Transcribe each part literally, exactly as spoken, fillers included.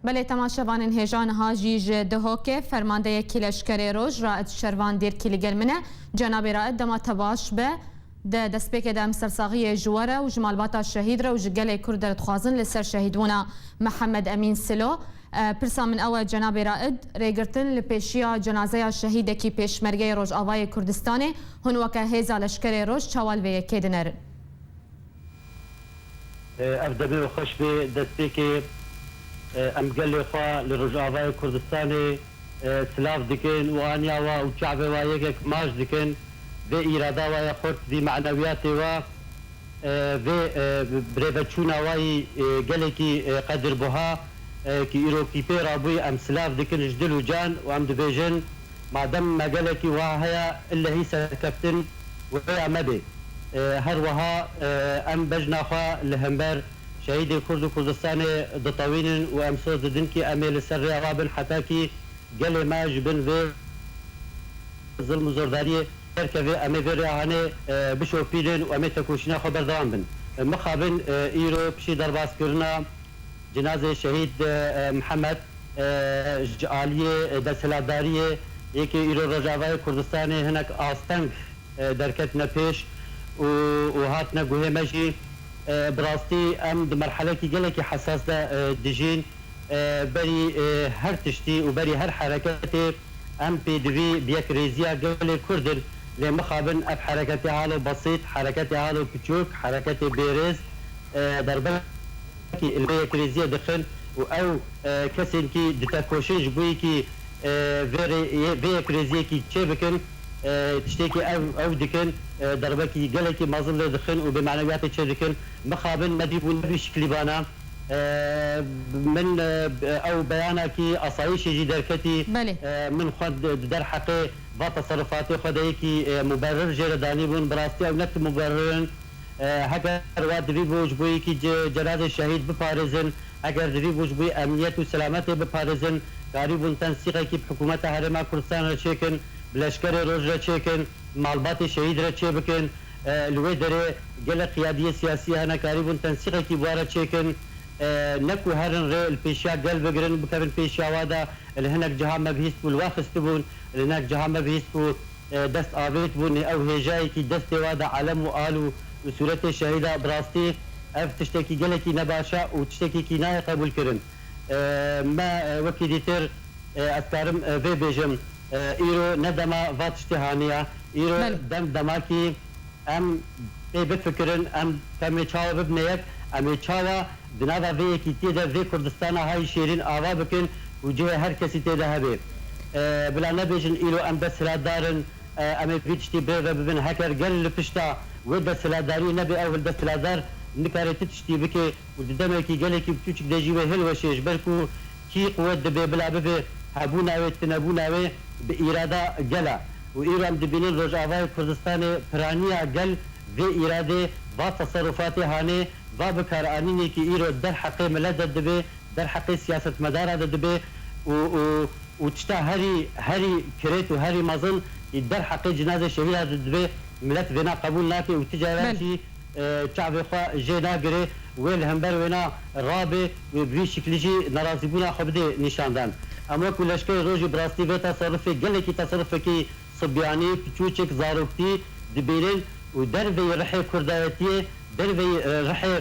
Belê, temaşevanên hêja, niha jî ji Dihokê fermandeyekî leşkerê Roj, Raed Şervan Dîrkî li gel min e. Cenabê Raed, dema te baş be. Di destpêkê de em sersaxiyê ji we re û ji malbata şehîd re û ji gelê Kurd re dixwazin li ser şehîdbûna Mihemed Emîn Silo. E, pirsa min ew e, Cenabê Raed, rêgirtin li pêşiya cenazeya şehîdekî pêşmergeyê Rojavayê Kurdistanê, hûn weke hêza leşkerê Roj çawa li vê yekê dinerin? Ev demê we xweş bê. Destpêkê, e, em gelê xwe li Rojavayê Kurdistanê, e, silav dikin û aniya we û çavê we yekek maç dikin. Vê îrada we ya xurt, vî manewiyatê we, e, vê, e, birêveçûna we yî, e, gelekî, e, qedirbuha, e, ki îrokî pê rabûyî, em silav dikin ji dil û can û em dibêjin, madem me gelekî wiha heye, illehî serkeftin wê ya me bê. E, her wiha, e, em bejna xwe li hember şehîdê Kurd û Kurdistanê ditewînin û em soz didin kî em ê li ser rêya wa bin heta kî gelê me ji bin vê zilm û zordariyê derkeve, em ê vê rêya hanê, e, bişopînin û em ê tekoşîna xwe berdewam bin. E, mixabin, e, îro piştî derbaskirina cinazê şehîd, e, Mihemed, e, ji aliyê, e, desthilatdariyê yekê îro Rojavayê Kurdistanê hinek asteng, e, derketine pêş û, û hatine guhê me jî. E, bi rastî em di merhelekî gelekî hesas de, e, dijîn. E, berî, e, her tiştî û berî her hereketê em pêdivî bi yekrêziya gelê Kurd in. Lê mixabin ev hereketê halo besît, hereketê halo piçûk, hereketê bêrêz, e, derbekî li vê yekrêziyê dixin û ew, e, kesên kî ditekoşin ji bo yekî, e, vê rê-, vê yekrêziyekî çêbikin, e, tiştekî ew, ew dikin, e, derbekî gelekî mezin lê dixin û bêmanewiyatê çêdikin. Mixabin me dîbûn ne vî şiklî bana. E, min, e, ew beyanakî asayîşê jî derketî. Belê. E, min xwend di derheqê va teserrufatê xwe de yekî, e, muberrir jê re danîbûn. Bi rastî ew ne ti muberrir in. E, heger wa divî bû ji bo yekî ce-, cenazê şehîd biparêzin, heger divî bû ji bo emniyet û selametê biparêzin, karîbûn tensîqekî bi hikûmeta Herêma Kurdistan re çêkin, bi leşkerê Roj re çêkin, malbatê şehîd re çêbikin. E, li wê derê gelek qiyadiyê siyasî hene, karîbûn tensîqekî bi wan re çêkin. E, ne ku herin rê li pêşiya gel bigirin û bikevin pêşiya wa de, li hinek ciha me bihîst bû li wa xistibûn, li hinek ciha me bihîst ku, e, dest avêt bûn. Ew hêjayekî destê wa de elem û al û, û sûretê şehîda, bi rastî ev tiştekî gelekî nebaş e û tiştekî kî nayê qebûlkirin. E, me, e, wekî dîtir, e, ez karim, e, vê bêjim, e, îro ne dema va tiştê haniya, îro Belê. dem demakî em pê bifikirin, em, em ê çawa bibine yek, em ê çawa di nava vê yekîtiyê de vê Kurdistana hay şêrîn ava bikin û cihê her kesî tê de hebe. E, bila nebêjin îro em desthilatdar in, e, em ê vî tiştî birêve bibin. Heger gel li pişta wê desthilatdariyê nebe, ew desthilatdar nikare ti tiştî bike û di demekî gelekî biçûçik de jî wê hilweşê, ji ber ku kî quwet dibe bila bibe hebûna wê, tinebûna wê bi îrada gel e. Û îro em dibînin Rojavayê Kurdistanê piraniya gel vê îradê, va teserrufatê hanê, va bikaranînê kî îro derheqê milet de dibe, derheqê siyasetmedara de dibe û, û, û tişta herî, herî kirêt û herî mezin derheqê cinazê şehîda de dibe, milet vêna qebûl nake û ti cara Belê. jî, e, çavê xwe jê nagire, wê li hember wêna rabe, wê bi vî şiklî jî nerazîbûna xwe bide nîşandan. Em wekû leşkerê Rojî bi rastî vê teserrufê gelekî teserrufekî sibyanî, piçûçik, zaroktî dibînin û derveyî rihê kurdayetiyê, derveyî, e, rihê,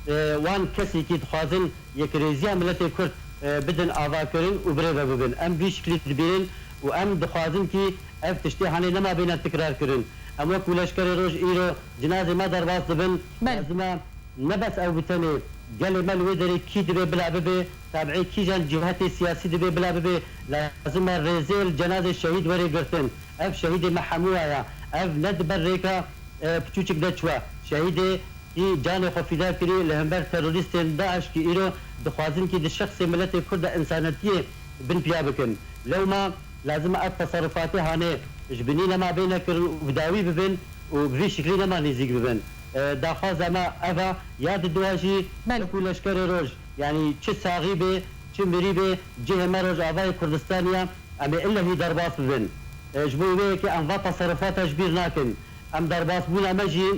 e, wan kesî kî dixwazin yekrêziya miletê Kurd, e, bidin avakirin û birêve bibin. Em vî şiklî dibînin û em dixwazin kî ev tiştê hanê nema bêne tikrar kirin. Em wekû leşkerê Roj îro cinazê me derbas dibin, Belê. lazim e ne bes ew bi tenê, gelê me li wê derê kî dibe bila bibe, tabiî kîjan cihetê siyasî dibe bila bibe, lazim e rêzê li cenazê şehîd were girtin. Ev şehîdê me hemû wa ya. Ev ne di ber rêka, e, piçûçik de çû. Şehîdê kî canê xwe fîda kirî li hember terorîstên DAIŞ kî îro dixwazin kî di şexsê miletê Kurd de însanetiyê binpiya bikin. Lewma lazim e ev teserrufatê hanê ji binî nema bêne kirin û bi dawî bibin û bi vî şiklî nema nêzîk bibin. E, daxwaza me ev e, ya di dua jî Belê. wekû leşkerê Roj, yanî çi saxî bê, çi mirî bê, cihê me Rojavayê Kurdistanê ye, em ê illehî derbas bibin. E, ji bo wê yekê em va teserrufata ji bîr nakin. Em derbasbûna me jî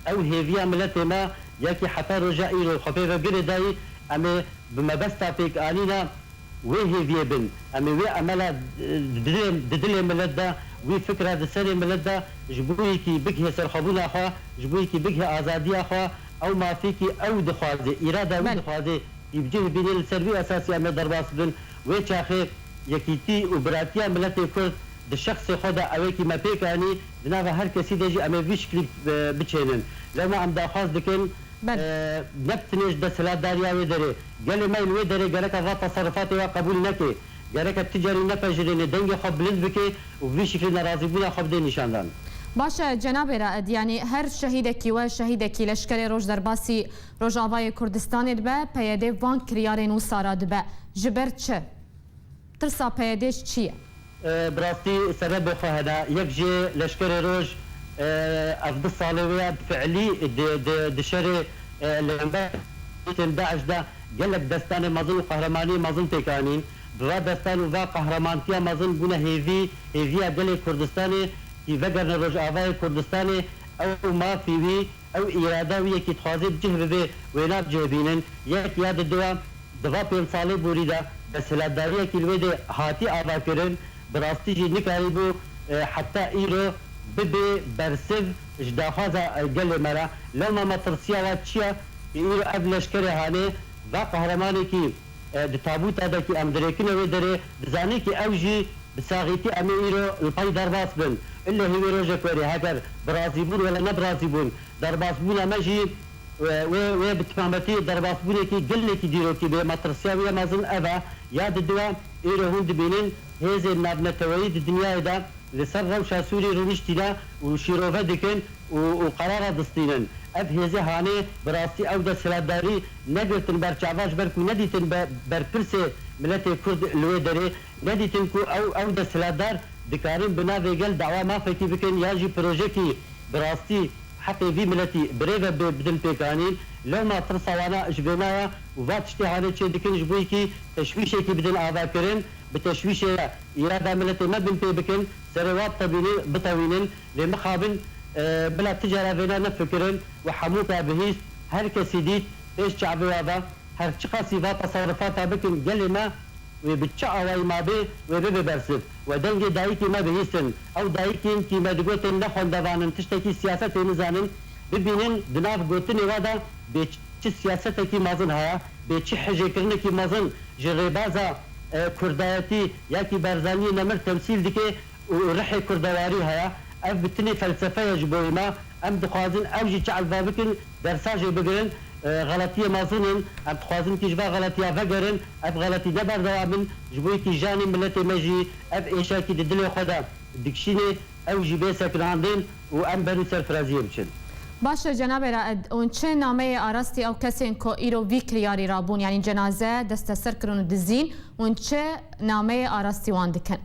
ew hêviya miletê me ya kî heta roja îro xwe pê ve girê dayî, Em ê bi mebesta pêkanîna wê hêviyê bin. Em ê wê emela, e, di dilê, di dilê milet de, wî fikra di serê milet de, ji bo yekî bigihê serxwebûna xwe, ji bo yekî bigihê azadiya xwe, ew mafîkî ew dixwaze, îrada wî Belê. dixwaze, yî bi cih bîne, li ser wî esasî em ê derbas bin. Wê çaxê yekîtî û biratiya miletê Kurd di şexsê xwe de ew ê kî me pêk anî, di nava her kesî de jî em ê vî şiklî, e, biçênin. Lewma em daxwaz dikin, Belê. e, ne bi tenê ji desthilatdariya wê derê, gelê me li wê derê gereka va teserrufatê we qebûl neke. Gereke tu carî nepejirêne, dengê xwe bilind bike û vî şiklî nerazîbûna xwe bide nîşandan. Baş e, cenabê Raed, yanî her şehîdekî we, şehîdekî Leşkerê Roj derbasî Rojavayê Kurdistanê dibe, P Y D van kiryarên wisa re dibe. Ji ber çi? Tirsa P Y D ji çi ye? E, bi rastî sebebê xwe hene. Yek jê Leşkerê Roj, e, ev du salê wê ya bi fiilî di, di, di şerê, e, li hember DAIŞ de gelek destanê mezin û qehremaniyê mezin pêk anîn. Bi va destan û va qehremantiya mezin bûne hêvî, hêviya gelê Kurdistanê, kî vegerine Rojavayê Kurdistanê, ew mafî wî, ew îrada wî yekî dixwaze bi cih bibe, wê nav cih bînin. Yek ya di dua, di va pênc salê borî de desthilatdariyekî li wê dê hatî avakirin, bi rastî jî nikarîbû, e, heta îro bibe bersiv ji daxwaza, e, gelê me re. Lewma metirsiya wa çi ye? Îro ev leşkerê hanê va qehremanekî, e, di tabûta de kî em dirêkine wê derê, dizanî kî ew jî bi saxîtî em ê îro li pey derbas bin. Illehî wê rojek werê, heger bi razîbûn wela ne bi razîbûn, derbasbûna me jî, e, wê, wê bi temametî derbasbûnekî gelekî dîrokî bê. Metirsiya wî ya mezin ev e. Ya di dua, îro hûn dibînin hêzên navneteweyî di dinyayê de li ser rewşa Sûrî rûniştîne û şîrove dikin û, û qerara distînin. Ev hêzê hanê bi rastî ew desthilatdarî negirtin ber çava, ji ber ku nedîtin be-, berpirsê miletê Kurd li wê derê, nedîtin ku ew, ew desthilatdar dikarin bi navê gel dawa mafekî bikin yan jî projekî bi rastî heqê vî miletî bi rê ve bi-, bidin pêkanîn. Lewma tirsa wana ji vêna ye û va tiştê hanê çê dikin ji bo yekî teşwîşekî bidin avakirin, bi teşwîşê re îrada miletê me bin pê bikin, serê wa bitebînin, bitewînin. Lê mixabin, e, bila tu cara vêna nefikirin û hemûka bihîst, her kesî dît, pêş çavê wa ve, her çiqasî va teserrufata bikin, gelê me wê bi çi awayî mabê, wê bibe bersiv. We dengê dayikê me bihîstin. Ew dayikên kî me digotin ne xwendevan in, tiştekî siyasetê nizanin, bibînin di nav gotinê wa de bê çi siyasetekî mezin heye, bê çi hijêkirinekî mezin ji rêbaza, e, kurdayetî ya kî Barzaniyê nemir temsîl dike û rihê kurdewarî heye. Ev bi tinê felsefe ye ji bo me. Em dixwazin ew jî çi elva bikin, dersa jê bigirin. E, xeletiyê mezin in. Em dixwazin kî ji van xeletiya vegerin. Ev xeletî ne berdewam in. Ji bo yekî janê miletê me jî ev êşa kî di dilê xwe de dikişînê, ew jî bê sekinandin û em ber û serfiraziyê biçin. Baş e, cenabê Raed, hûn çi nameyê arastî ew kesên ku îro vî kiryarî rabûn, yanî cenaze desteser kirin û dizîn, hûn çi nameyê arastî wan dikin?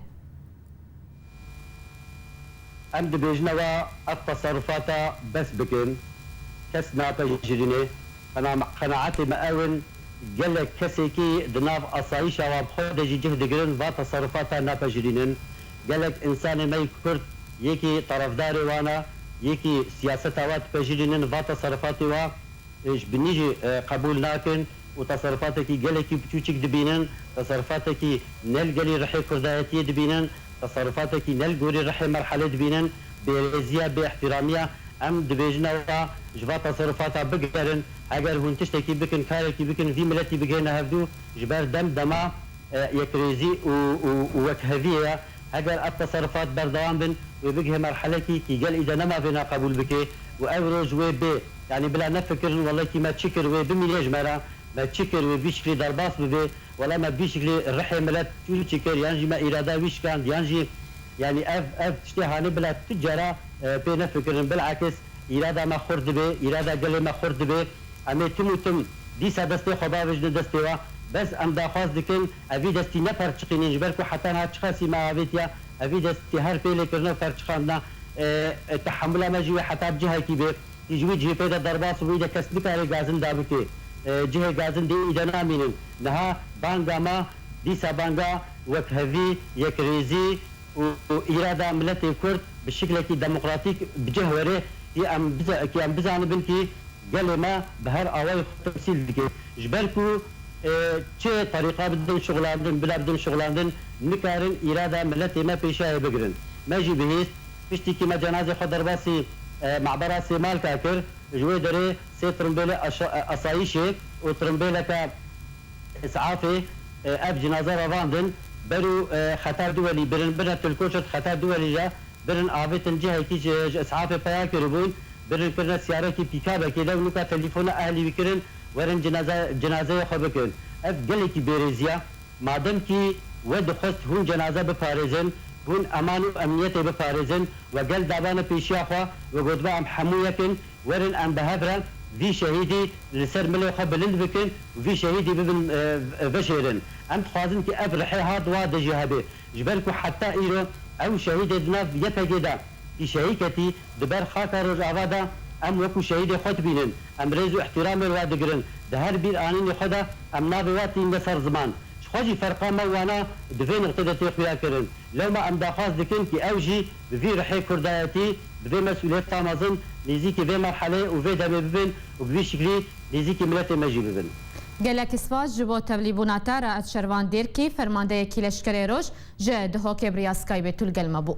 Em dibêjine we ev teserrufata bes bikin, kes napejirîne. Qena-, qenaetê me ew in, gelek kesekî di nav asayîşa wan bi xwe de jî cih digirin, va teserrufata napejirînin. Gelek însanê me yê Kurd, yekî terefdarê wan e, yekî siyaseta wa dipejirînin, va teserrufatê wa, e, ji binî jî, e, qebûl nakin û teserrufatekî gelekî piçûçik dibînin, teserrufatekî ne li gelî rihê kurdayetiyê dibînin, teserrufatekî ne li gorî rihê merhelê dibînin, bêrêziya, bêihtiramiya. Em dibêjine wa ji va teserrufata bigerin, heger hûn tiştekî bikin, karekî bikin, vî miletî bigihêne hevdû, ji ber dem dema, e, yekrêzî û, û, û wekheviyê ye. Heger ev teserrufat berdewam bin, wê bigihê merhelekî kî gel îde nema vêna qebûl bike û ew roj wê bê. Yanî bila nefikirin, welekî me çi kir, wê bimîne ji me re, me çi kir, wê vî şiklî derbas bibe, wela me vî şiklî rihê milet çû çi kir, yan jî me îrada wî şikand, yan jî, yanî ev, ev tiştê hanê bila tu cara, e, pê nefikirin. Bilakis îrada me xurt dibe, îrada gelê me xurt dibe. Em ê tim û tim dîsa destê xwe bavêjine destê we. Bes em daxwaz dikin, evî destî neperçiqînin, ji ber ku heta niha çiqasî me avêtiye, evî destî her pêlê kirine û perçiqandina, e, e, tehemula me jî wê heta bi cihekî bê. Tî ji wî cihê pê de derbas û wî de kes nikare gazin dabike. E, cihê gazin dê îde namînin. Niha banga me, dîsa banga wekhevî, yekrêzî, û, û îrada miletê Kurd bi şiklekî demokratîk bi cih were, kî em biza-, kî em bizanibin kî gelê me bi her awayî xwe temsîl dike. Ji ber ku e, çi terîqa bidin şixulandin, bila bidin şixulandin, nikarin îrada miletê me pêşiyayê bigirin. Me jî bihîst, piştî kî me cenazê xwe derbasî, e, mebera Sêmalka kir, ji wê derê sê tirimbêlê aşa-, e, asayîşê û tirimbêleke îsafê, e, ev cenaze revandin, ber û, e, xeta Duwelî birin, birine Tilkoçet xeta Duwelî re, birin avêtin cihekî ji, ji îsafê peya kiribûn, birin kirine siyarekî pîkabekê de û nika telefona ehlî wî kirin, werin cenaze-, cenazeyê xwe bikin. Ev gelekî bêrêziya. Madem kî we dixwest hûn cenaze biparêzin, hûn eman û emniyetê biparêzin, we gel dabane pêşiya xwe, we gotibe em hemû yek in, werin em bi hev re vî şehîdî li ser milê xwe bilind bikin û vî şehîdî bibin, e, veşêrin. Em dixwazin ki ev rihê hat wa de jî hebe. Ji ber ku heta îro ew şehîdê di nav Y P G de ki şehîd ketî, di ber xaka Rojava de em wekû şehîdê xwe dibînin. Em rêz û îhtîramê li we digirin. Di her bîr anînê xwe de em navê we tînde ser ziman. Ji xwe jî ferqa me wana di vê nuqtê de tê xuya kirin. Lewma em daxwaz dikin ki ew jî bi vî rihê kurdayetî, bi vê mesûliyeta mezin nêzîkî vê merheleyê û vê demê bibin û bi vî şiklî nêzîkî miletê me jî bibin. Gelek spas ji bo tevlîbûna te re. Ez Şervan Dêrkî, fermandeyekî Leşkerê Roj, ji Duhokê bi riya Skypeê tu li gel me bû.